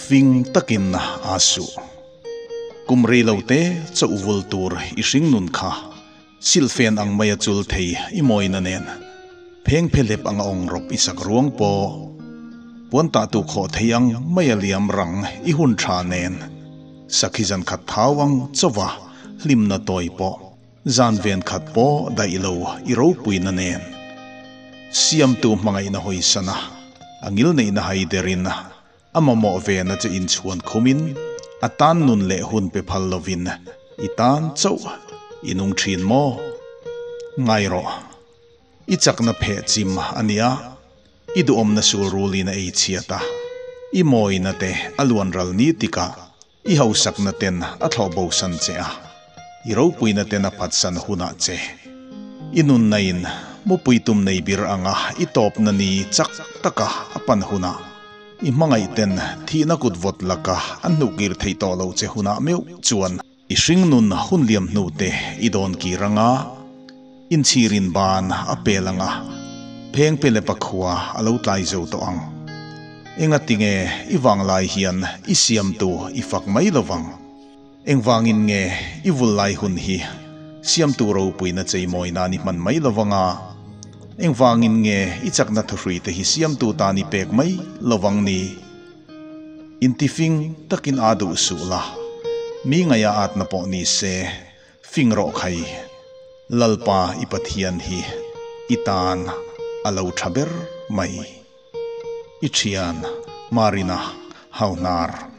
Fing takin aa suh. Kum rei lo te chauh vul tur i hring nun kha silhfen ang mai a chul thei i mawina nen pheng phelep anga awng rawp i sak ruang pawh puan tah tu khawh thei ang mai a liam rang i hun tha nen sakhi zan khat thau ang chauva hlimna tawi pawh Zan ven khat pawh daih lo i ropuina nen Siamtu hmangaihna hawisana a ngilneihna hai derin a mamawh vena che inchhuan khumin a tan nun leh hun pe phal lovin i tan chauh i nung thin maw? Ngai rawh. I chakna pheh chim a nia, i duhawmna sul rulin a ei chhiat a, i mawina te a luan ral ni tikah I hausakna ten a thlawh bosan che a, i ropuina ten a phatsan hunah che. I nunna in mupui tum nei bir anga i tawpna ni chak taka a pan hunah, i hmangaih ten thihna kut vawt laka an hnuhkir theih tawh loh che hunah meuh chuan i hringnun hun liam hnu te i dawn kir anga inchhirin ban a pel anga pheng pe le pakhua a lo tlai zo tawh ang. Engatinge i vanglai hian i siamtu i fak mai lovang? Engvangin nge i vul lai hun hi siamtu ropuina cheimawi nan i hman mai lovang a? Engvangin nge i chakna thuhruite hi siamtu tan i pek mai lovang ni? Intifing takin aa duh suh la, mi ngaia atna pawh ni se fing rawh khai. Lalpa i Pathian hi i tan a lo tha ber mai. I thian Marina Hauhnar.